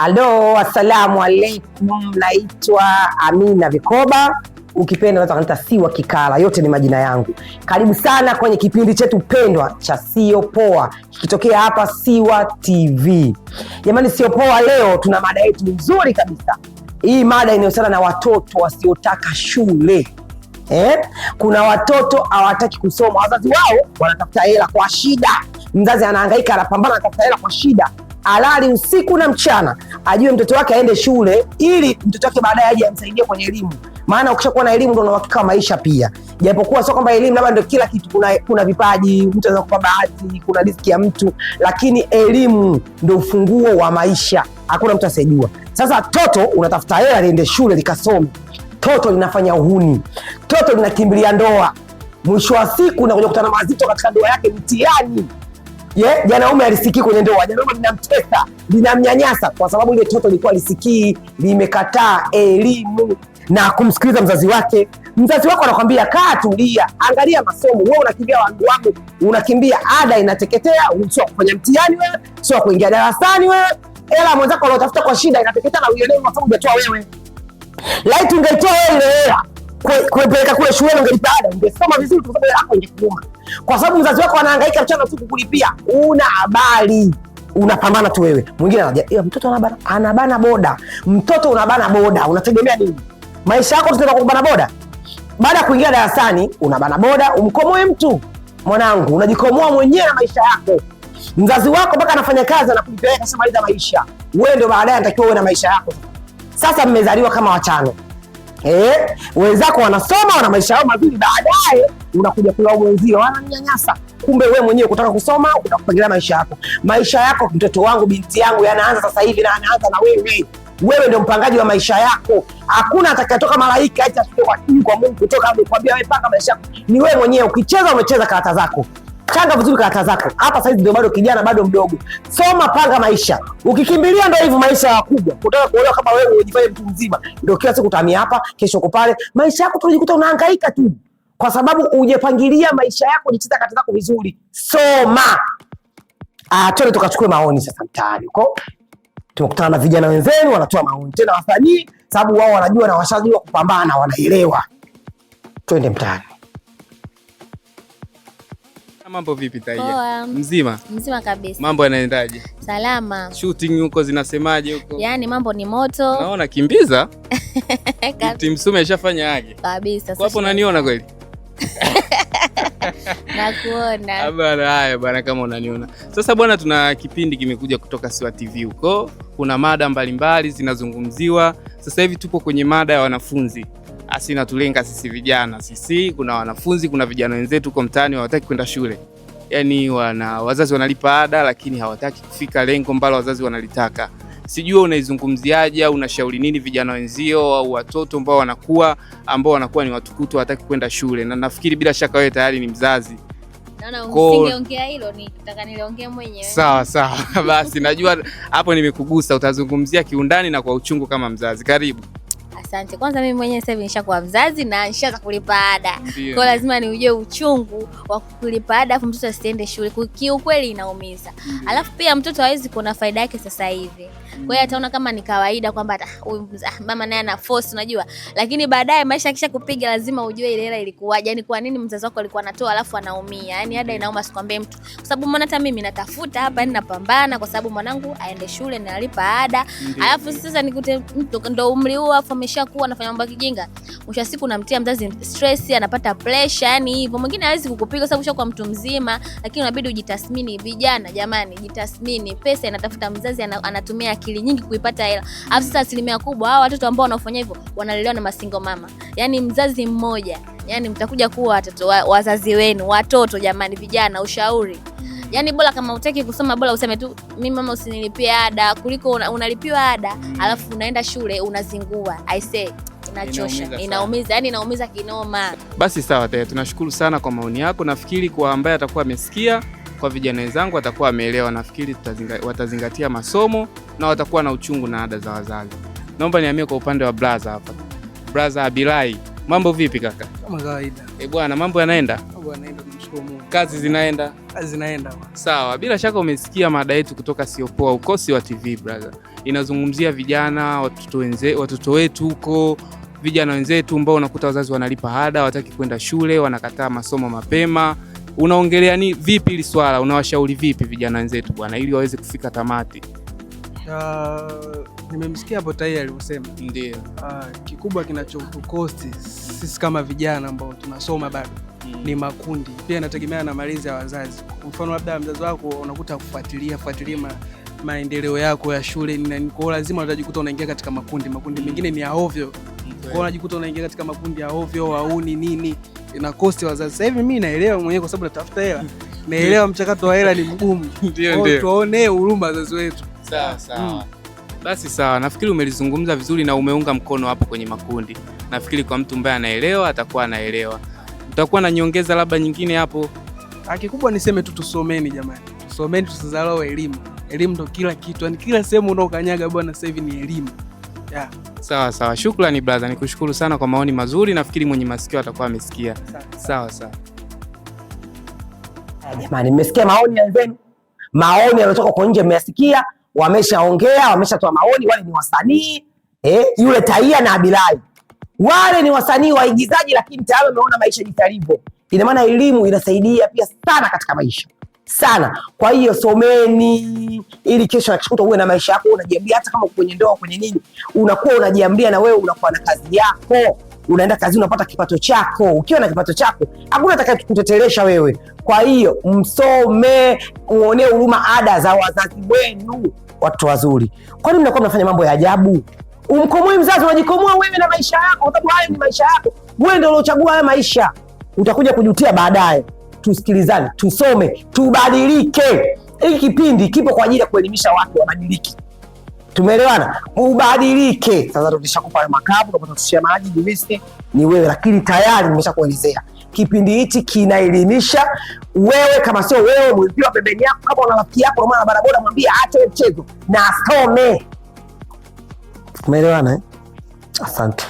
Halo, assalamu alaikum. Naitwa Amina Vikoba, ukipenda unaweza kuniita Siwa Kikala, yote ni majina yangu. Karibu sana kwenye kipindi chetu pendwa cha Sio Poa, kikitokea hapa Siwa TV. Jamani, Sio Poa leo tuna mada yetu nzuri kabisa. Hii mada inahusiana na watoto wasiotaka shule. Eh? Kuna watoto hawataki kusoma, wazazi wao wanatafuta hela kwa shida. Mzazi anahangaika, anapambana, anatafuta hela kwa shida, alali usiku na mchana, ajue mtoto wake aende shule ili mtoto wake baadaye aje amsaidie kwenye elimu. Maana ukishakuwa na elimu ndio una uhakika wa maisha pia, japokuwa sio kwamba elimu labda ndio kila kitu. Kuna vipaji, mtu anaweza kupa bahati, kuna riziki ya mtu, lakini elimu ndio ufunguo wa maisha, hakuna mtu asiyejua. Sasa toto unatafuta hela liende shule likasome, toto linafanya uhuni, toto linakimbilia ndoa, mwisho wa siku nakuja kukutana mazito katika ndoa yake, mtihani. Yeah, janaume alisikii kwenye ndoa, janaume linamtesa, linamnyanyasa kwa sababu ile toto lilikuwa lisikii, limekataa elimu na kumsikiliza mzazi wake. Mzazi wako anakwambia kaa, tulia, angalia masomo. Wewe unakimbia wangu wangu, unakimbia, ada inateketea, sio kufanya mtihani wewe, sio kuingia darasani wewe, hela mwenzako aliotafuta kwa shida inateketea na uelewi masomo hujatoa wewe. Laiti ungeitoa wewe ile hela kuipeleka kule shuleni, ungelipa ada, ungesoma vizuri, kwa sababu hela yako ingekuuma. Kwa sababu mzazi wako anahangaika mchana usiku kulipia, una habari, unapambana tu wewe. Mwingine anaja, mtoto anabana, anabana boda, mtoto unabana boda, unategemea nini? Maisha yako tutaenda kubana boda? Baada ya kuingia darasani unabana boda, umkomoe mtu mwanangu, unajikomoa mwenyewe na maisha yako. Mzazi wako mpaka anafanya kazi anakulipia, kashamaliza maisha, wewe ndio baadaye anatakiwa uwe na maisha yako. Sasa mmezaliwa kama watano. Wenzako wanasoma wana maisha yao mazuri, baadaye unakuja kulaumu wenzio wananyanyasa. Kumbe wewe mwenyewe kutaka kusoma, kutaka kupangilia maisha yako. Maisha yako, mtoto wangu, binti yangu, yanaanza sasa hivi na anaanza na wewe. Wewe ndio mpangaji wa maisha yako. Hakuna atakayetoka malaika eti ashuke kwa chini kwa Mungu kutoka hapo kukwambia wewe panga maisha yako. Ni wewe mwenyewe. Ukicheza umecheza karata zako. Changa vizuri karata zako. Hapa sasa hivi ndio bado kijana, bado mdogo. Soma, panga maisha. Ukikimbilia ndio hivyo maisha ya wakubwa. Kutaka kuolewa kama wewe unajifanya mtu mzima. Ndio kila siku utahamia hapa, kesho uko pale. Maisha yako tunajikuta unahangaika tu. Kwa sababu hujapangilia maisha yako, hujicheza karata zako vizuri. Soma. Twende tukachukue maoni sasa mtaani huko. Tumekutana na vijana wenzenu wanatoa maoni. Tena wasanii, sababu wao wanajua na washajua kupambana, wanaelewa. Twende mtaani. Mambo vipi Taia? Poa. Mzima? Mzima kabisa. Mambo yanaendaje? Salama. Shooting huko zinasemaje huko? Yaani mambo ni moto. Naona kimbiza. Timu Sume ishafanya yake. Kabisa. Kwa hapo unaniona kweli? Nakuona. Bana, haya bana, kama unaniona. Sasa bwana, tuna kipindi kimekuja kutoka Siwa TV huko. Kuna mada mbalimbali zinazungumziwa. Sasa hivi tupo kwenye mada ya wanafunzi. Asi natulenga sisi vijana. Sisi kuna wanafunzi, kuna vijana wenzetu huko mtaani hawataki kwenda shule. Yaani wazazi wanalipa ada lakini hawataki kufika lengo ambalo wazazi wanalitaka. Sijui unaizungumziaje au unashauri nini vijana wenzio au watoto ambao wanakuwa ni watukutu hawataki kwenda shule. Na nafikiri bila shaka wewe tayari ni mzazi. Naona usingeongea hilo, nitaka niliongee mwenyewe. Sawa sawa. Basi najua hapo nimekugusa, utazungumzia kiundani na kwa uchungu kama mzazi. Karibu. Asante. Kwanza mimi mwenyewe sasa hivi nishakuwa mzazi na nishaanza kulipa ada. Kwa lazima niujue uchungu wa kulipa ada afu mtoto asiende shule. Kiukweli inaumiza. Alafu pia mtoto hawezi kuona faida yake sasa hivi. Kwa hiyo ataona kama ni kawaida kwamba huyu mama naye ana force, unajua. Lakini baadaye maisha yakisha kupiga lazima ujue ile hela ilikuwaje. Yaani kwa nini mzazi wako alikuwa anatoa alafu anaumia. Yaani ada inauma, sikwambie mtu. Kwa sababu mbona hata mimi natafuta hapa, yani napambana kwa sababu mwanangu aende shule na nalipa ada. Alafu sasa nikute mtu ndo umri huo afu ameshakuwa anafanya mambo ya kijinga. Mwisho wa siku unamtia mzazi stress, anapata pressure, yani hivyo. Mwingine hawezi kukupiga sababu ushakuwa mtu mzima, lakini unabidi ujitathmini. Vijana jamani, jitathmini. Pesa inatafuta mzazi, anatumia akili nyingi kuipata hela. Alafu sasa asilimia kubwa hao watoto ambao wanafanya hivyo wanalelewa na masingo mama. Yani mzazi mmoja. Yani mtakuja kuwa watoto wazazi wenu, watoto jamani, vijana ushauri. Yani bora kama hutaki kusoma bora useme tu mimi mama usinilipie ada kuliko unalipiwa ada alafu unaenda shule unazingua. I say inachosha, inaumiza, yani inaumiza kinoma. Basi sawa Taya, tunashukuru sana kwa maoni yako. Nafikiri kwa ambaye atakuwa amesikia, kwa vijana wenzangu atakuwa ameelewa. Nafikiri watazingatia masomo na watakuwa na uchungu na ada za wazazi. Naomba nihamie kwa upande wa brother hapa. Brother Abilai, mambo vipi kaka? Kama kawaida. Bwana, mambo yanaenda? Mambo yanaenda, tunamshukuru Mungu. Kazi zinaenda? Kazi zinaenda bwana. Sawa, bila shaka umesikia mada yetu kutoka Sio Poa, ukosi wa TV brother. Inazungumzia vijana, watoto wetu huko, vijana wenzetu ambao unakuta wazazi wanalipa ada, hawataki kwenda shule, wanakataa masomo mapema. Unaongelea ni vipi hili swala? Unawashauri vipi vijana wenzetu bwana ili waweze kufika tamati? Nimemsikia hapo Tai alivyosema. Ndio. Kikubwa kinachotukosti sisi kama vijana ambao tunasoma bado ni makundi. Pia inategemea na malezi ya wazazi. Kwa mfano labda mzazi wako unakuta kufuatilia maendeleo yako ya shule ni nini, kwa hiyo lazima utajikuta unaingia katika makundi. Makundi mengine ni ya ovyo. Kwa hiyo unajikuta unaingia katika makundi ya ovyo, wauni nini, ina kosti wazazi. Sasa hivi mimi naelewa mwenyewe kwa sababu natafuta hela. Naelewa mchakato wa hela ni mgumu. Ndio, ndio. Tuwaonee huruma wazazi wetu. Sawa sawa. Basi sawa, nafikiri umelizungumza vizuri na umeunga mkono hapo kwenye makundi. Nafikiri kwa mtu ambaye anaelewa atakuwa anaelewa. Utakuwa na nyongeza labda nyingine hapo? Kikubwa niseme tu tusomeni jamani. Tusomeni, tusidharau elimu. Elimu ndo kila kitu. Yaani kila sehemu unaokanyaga bwana sasa hivi ni elimu. Yeah. Sawa sawa. Shukrani brother, nikushukuru sana kwa maoni mazuri. Nafikiri mwenye masikio atakuwa amesikia. Sawa sawa. Jamani, mmesikia maoni ya wenzenu? Maoni yaliyotoka kwa nje mmeyasikia, wameshaongea, wameshatoa maoni, wale ni wasanii, yule Taia na Abilai. Wale ni wasanii waigizaji, lakini tayari wameona maisha jinsi yalivyo. Ina maana elimu inasaidia pia sana katika maisha. Sana. Kwa hiyo someni ili kesho akikuta uwe na maisha yako, unajiambia hata kama kwenye ndoa kwenye nini, unakuwa unajiambia na wewe unakuwa na kazi yako, unaenda kazi unapata kipato chako. Ukiwa na kipato chako hakuna atakayekutetelesha wewe. Kwa hiyo msome, muonee huruma ada za wazazi wenu, watu wazuri. Kwani mnakuwa mnafanya mambo ya ajabu? Umkomoe mzazi, unajikomoa wewe na maisha yako, kwa sababu hayo ni maisha yako. Wewe ndio uliochagua haya maisha, utakuja kujutia baadaye. Tusikilizane, tusome, tubadilike. Hiki kipindi kipo kwa ajili ya kuelimisha watu wabadilike. Tumeelewana? Ubadilike. Sasa tukishakupa makapu, tunakushia maji, juisi ni wewe, lakini tayari nimeshakuelezea. Kipindi hichi kinaelimisha wewe, kama sio wewe mwenzio pembeni yako, kama una rafiki yako mwana bodaboda, mwambie aache mchezo na asome. Tumeelewana eh? Asante.